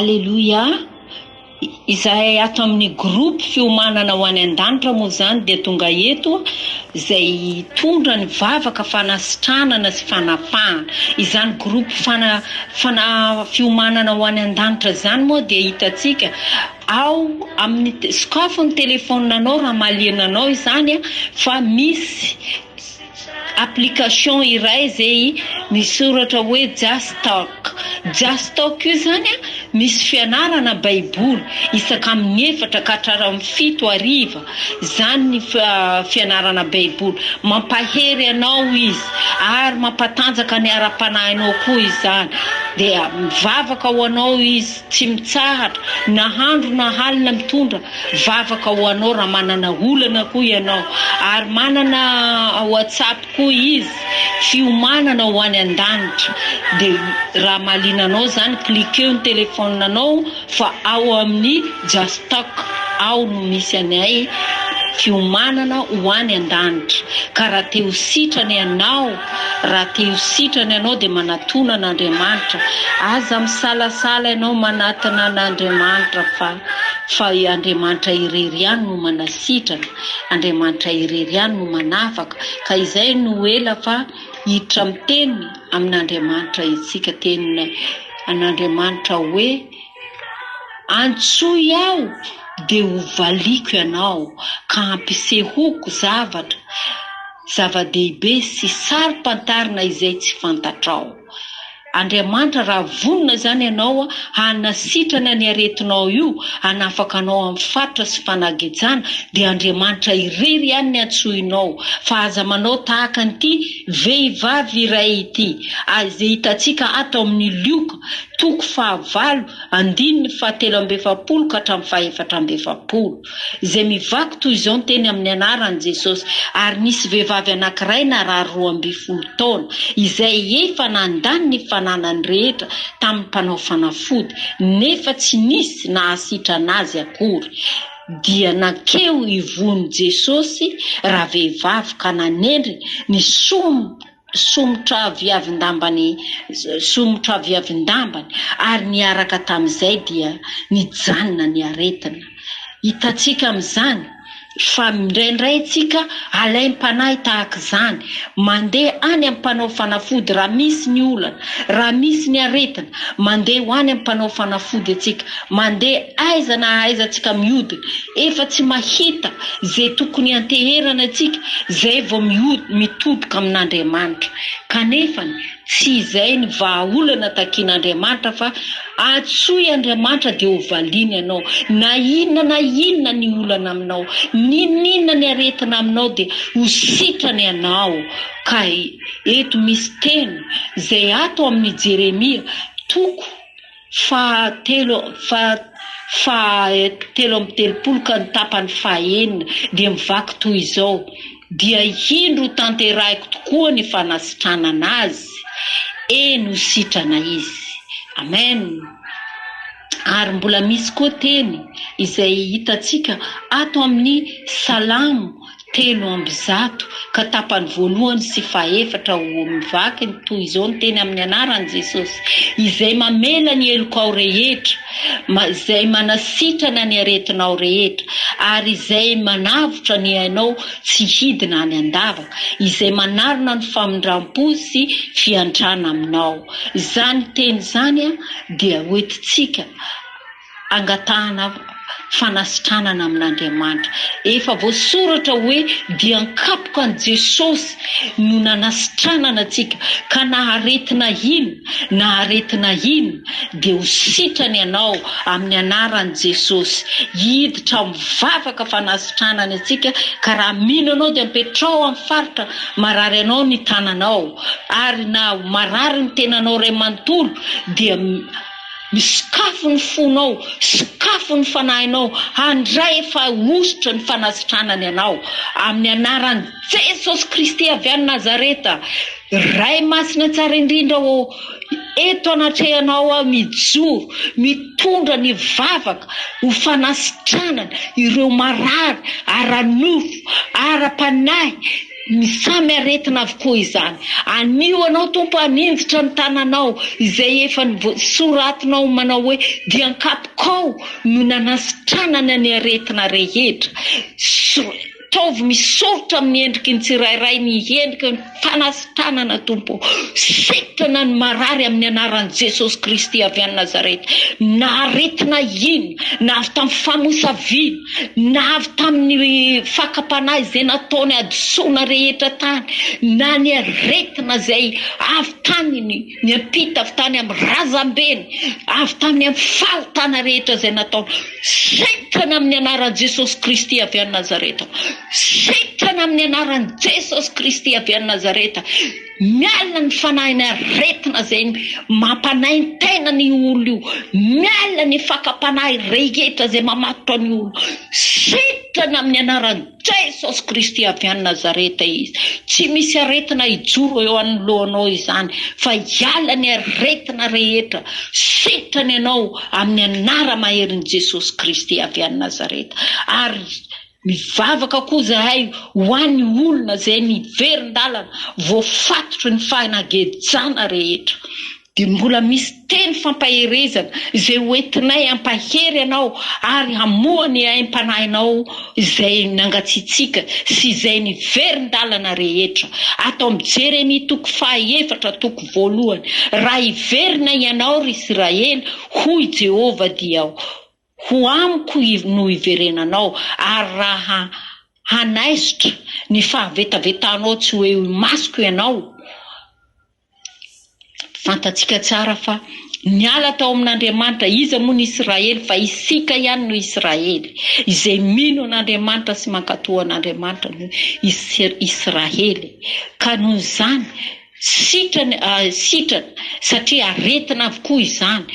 Aleloia! Izahay ato amin'ny groupe fiomanana ho any an-danitra moa izany dia tonga eto izay hitondra ny vavaka fanasitranana sy fanafahana. Izany groupe fana fana fiomanana ho any an-danitra izany moa dia hitantsika ao amin'ny sokafo ny telefaoninanao raha mahaliana anao izany fa misy Application iray izay misoratra hoe Just Talk. Just Talk io izany misy fianarana baiboly isaka amin'ny efatra ka hatramin'ny fito hariva izany ny fianarana baiboly. Mampahery anao izy ary mampatanjaka ny ara-panahinao koa izany. Dia mivavaka ho anao izy tsy mitsahatra na andro na alina mitondra Vavaka ho anao raha manana olana koa ianao ary manana whatsapp koa izy fiomanana ho any an-danitra dia raha mahaliana anao izany cliqueo ny telephone anao fa ao amin'ny just talk ao no misy anay fiomanana ho any an-danitra ka raha te ho sitrana ianao raha te ho sitrana ianao dia manatona an'Andriamanitra aza misalasala ianao manatona an'Andriamanitra fa Fa i Andriamanitra irery ihany no manasitrana, Andriamanitra irery ihany no manafaka, ka izay no ela fa hiditra miteny amin'Andriamanitra isika, tenin' an'Andriamanitra hoe, Antsoy aho dia ho valiako ianao, ka hampisehoako zavatra zava-dehibe sy saro-pantarina izay tsy fantatrao. Andriamanitra raha vonona izany ianao hanasitrana ny aretinao io, hanafaka anao amin'ny faritra sy fanagejana dia Andriamanitra irery ihany ny antsoinao fa aza manao tahaka an'ity vehivavy iray ity izay hitantsika ato amin'ny Lioka toko fahavalo andininy fahatelo amby efapolo ka hatramin'ny fahefatra amby efapolo. Izay mivaky toy izao ny teny amin'ny anaran'i Jesosy, Ary nisy vehivavy anankiray narary 12 taona, izay efa nandany ny fananany rehetra tamin'ny mpanao fanafody, nefa tsy nisy nahasitrana azy akory. Dia nankeo ivohon'i Jesosy ravehivavy ka nanendry ny somotra viavin-dambany somotra viavin-dambany, ary niaraka tamin'izay dia nijanona ny aretina. Hitantsika amin'izany fa indraindray isika alaim-panahy tahaka izany, mandeha any amin'ny mpanao fanafody raha misy ny olana, raha misy ny aretina, mandeha ho any amin'ny mpanao fanafody antsika, mandeha aiza na aiza antsika mihodina, efa tsy mahita izay tokony hianteherana antsika, izay vao mitodika amin'Andriamanitra. Kanefa tsy izay ny vahaolana takian'Andriamanitra fa antsoy Andriamanitra dia ho valiany ianao. Na inona na inona ny olana aminao, n'inon'inona ny aretina aminao dia ho sitrana ianao. Ka eto misy teny izay ato amin'ny Jeremia toko fahatelo faha faha 33 ka ny tapany fahaenina dia mivaky toy izao, Dia indro ho tanterahiko tokoa ny fanasitranana azy, eny ho sitrana izy. Amen. Ary mbola misy koa teny izay hitantsika ato amin'ny Salamo 103 ka tapany voalohany sy fahefatra ho mivaky ny toy izao ny teny amin'ny anaran'i Jesosy, Izay mamela ny helokao rehetra, izay manasitrana ny aretinao rehetra, ary izay manavotra ny ainao tsy hidina any an-davaka, izay manarona ny famindram-po sy fiantrana aminao. Izany teny izany dia hoentintsika angatahana fanasitranana amin'Andriamanitra. Efa voasoratra hoe dian-kapoka an'i Jesosy no nanasitranana antsika, ka na aretina inona na aretina inona dia ho sitrana ianao amin'ny anaran'i Jesosy. Hiditra amin'ny vavaka fanasitranana antsika, ka raha mino ianao dia apetraho amin'ny faritra marary anao ny tananao, ary na marary ny tenanao iray manontolo dia Misokafo ny fonao, sokafo ny fanahinao handray fa hosotra ny fanasitranany anao amin'ny anaran'i Jesosy Kristy avy any Nazareta. Ray Masina tsara indrindra ô, eto anatrehanao aho mijoro, mitondra ny vavaka ho fanasitranana ireo marary ara-nofo, ara-panahy. Ny samy aretina avokoa izany. Anio Anao Tompo haninjitra ny tananao izay efa soratinao manao hoe dian-kapokao no nanasitranana ny aretina rehetra. Ataovy misoritra amin'ny endriky ny tsirairay ny endriky ny fanasitranana Tompo ô. Sitrana ny marary amin'ny anaran'i Jesosy Kristy avy any Nazareta. Na aretina inona, na avy tamin'ny famosaviana, na avy tamin'ny fakam-panahy izay nataony hadisoana rehetra tany, na ny aretina izay avy tany niampita avy tany amin'ny razambeny, avy tamin'ny amin'ny fahotana rehetra izay nataony. Sitrana amin'ny anaran'i Jesosy Kristy avy any Nazareta. Sitrana amin'ny anaran'i Jesosy Kristy avy any Nazareta. Miala ny fanahin'ny aretina izay mampanaintaina ny olona io. Miala ny fakam-panahy rehetra izay mamatotra ny olona. Sitrana amin'ny anaran'i Jesosy Kristy avy any Nazareta izy. Tsy misy aretina hijoro eo anoloanao izany fa hiala ny aretina rehetra. Sitrana ianao amin'ny anara-maherin'i Jesosy Kristy avy any Nazareta. Ary Mivavaka koa izahay ho an'ny olona izay niverin-dalana voafatotry ny fanagejana rehetra. Dia mbola misy teny fampaherezana izay ho entinay hampahery anao ary hamoha ny aim-panahinao izay nangatsiatsiaka sy izay niverin-dalana rehetra. Ato amin'ny Jeremia toko fahaefatra toko voalohany, Raha hiverina ianao, ry Isiraely, hoy Jehovah, dia Ho amiko no hiverenanao, ary raha hanaisotra ny fahavetavetanao tsy ho eo imasoko ianao, fantatsika tsara fa niala tao amin'Andriamanitra, iza moa ny Israely fa isika ihany no Israely, izay mino an'Andriamanitra sy mankatò an'Andriamanitra no Israely, ka noho izany sitrana, sitrana satria aretina avokoa izany,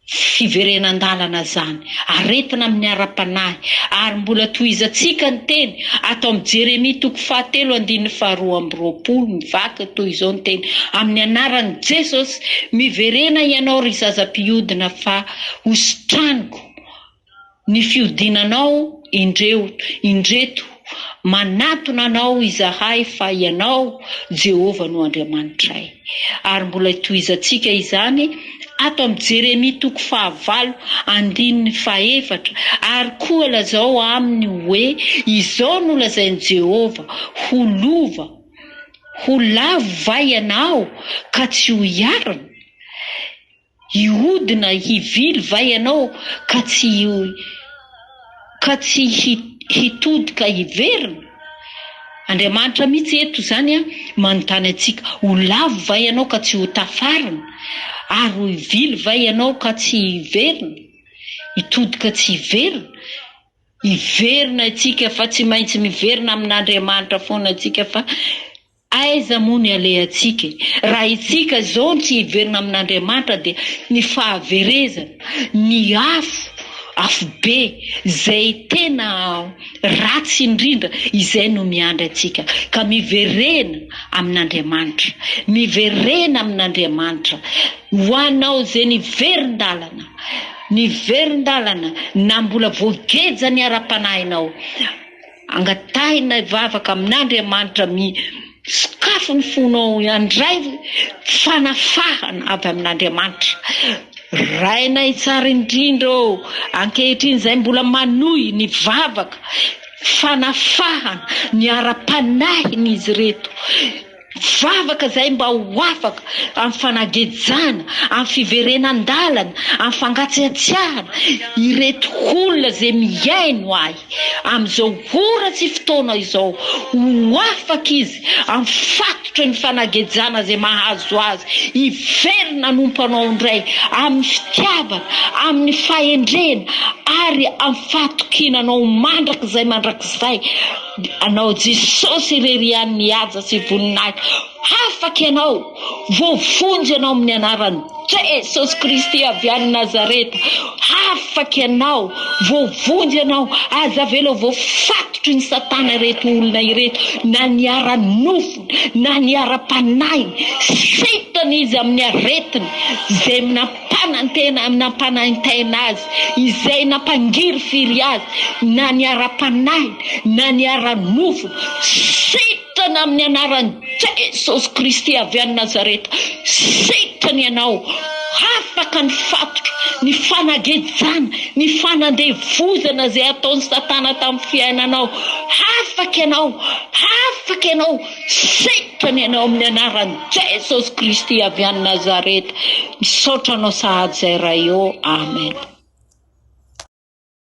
Fiverenan-dalana izany, aretina amin'ny ara-panahy, ary mbola tohizantsika ny teny ato amin'ny Jeremia toko fahatelo andininy faharoa amby 20, mivaky toy izao ny teny, Amin'ny anaran'i Jesosy, miverena ianao ry zaza mpiodina fa hositraniko Ny fiodinanao indreo indreto manatona anao izahay fa ianao Jehovah no Andriamanitray. Ary mbola tohizantsika izany ato amin'ny Jeremia toko fahavalo andininy fahefatra, ary koa lazao aminy hoe, Izao no lazain'i Jehovah, Ho lova, ho lavo va ianao ka tsy ho hiarina? Hihodina hivily va ianao ka tsy ka tsy hitodika hiverina? Andriamanitra mihitsy eto izany manontany antsika, ho lavo va ianao ka tsy ho tafarina? Ary ho hivily va ianao ka tsy hiverina? Hitodika tsy hiverina? Hiverina isika fa tsy maintsy miverina amin'Andriamanitra foana isika fa Aiza moa ny alehantsika e? Raha isika izao no tsy hiverina amin'Andriamanitra dia ny fahaverezana, ny afo, afobe, izay tena ratsy indrindra, izay no miandry antsika. Ka miverena amin'Andriamanitra, miverena amin'Andriamanitra. Ho anao izay niverin-dalana, niverin-dalana na mbola voageja ny ara-panahinao, Angatahina hivavaka amin'Andriamanitra mi sokafy ny fonao handray fanafahana avy amin'Andriamanitra. Rainay tsara indrindra ô, ankehitriny izay mbola manohy ny vavaka fanafahana ny ara-panahin'izy ireto. Vavaka izay mba ho afaka amin'ny fanagejana, amin'ny fiverenan-dalana, amin'ny fangatsiatsiahana ireto olona izay mihaino ahy amin'izao ora sy fotoana izao. Ho afaka izy amin'ny fatotry ny fanagejana izay mahazo azy, hiverina hanompo Anao indray amin'ny fitiavana, amin'ny fahendrena ary amin'ny fahatokiana Anao mandrakizay mandrakizay. Anao Jesosy irery ihany ny haja sy voninahitra. Afaka ianao, voavonjy ianao amin'ny anaran'i Jesosy Kristy avy any Nazareta. Afaka ianao, voavonjy ianao. Aza avela ho voafatotry ny satana ireto olona ireto, na ny ara-nofony, na ny ara-panahiny. Sitrana izy amin'ny aretiny izay Mpanantena nampanaintaina azy, izay nampangirifiry azy, na ny ara-panahiny, na ny ara-nofony. Sitrana! Sitrana amin'ny anaran'i Jesosy Kristy avy any Nazareta. Sitrana ianao. Afaka ny fatotra, ny fanagejana, ny fanandevozana izay ataon'i Satana tamin'ny fiainanao. Afaka ianao. Afaka ianao. Sitrana ianao amin'ny anaran'i Jesosy Kristy avy any Nazareta. Misaotra anao sahady izay Ray ô. Amen.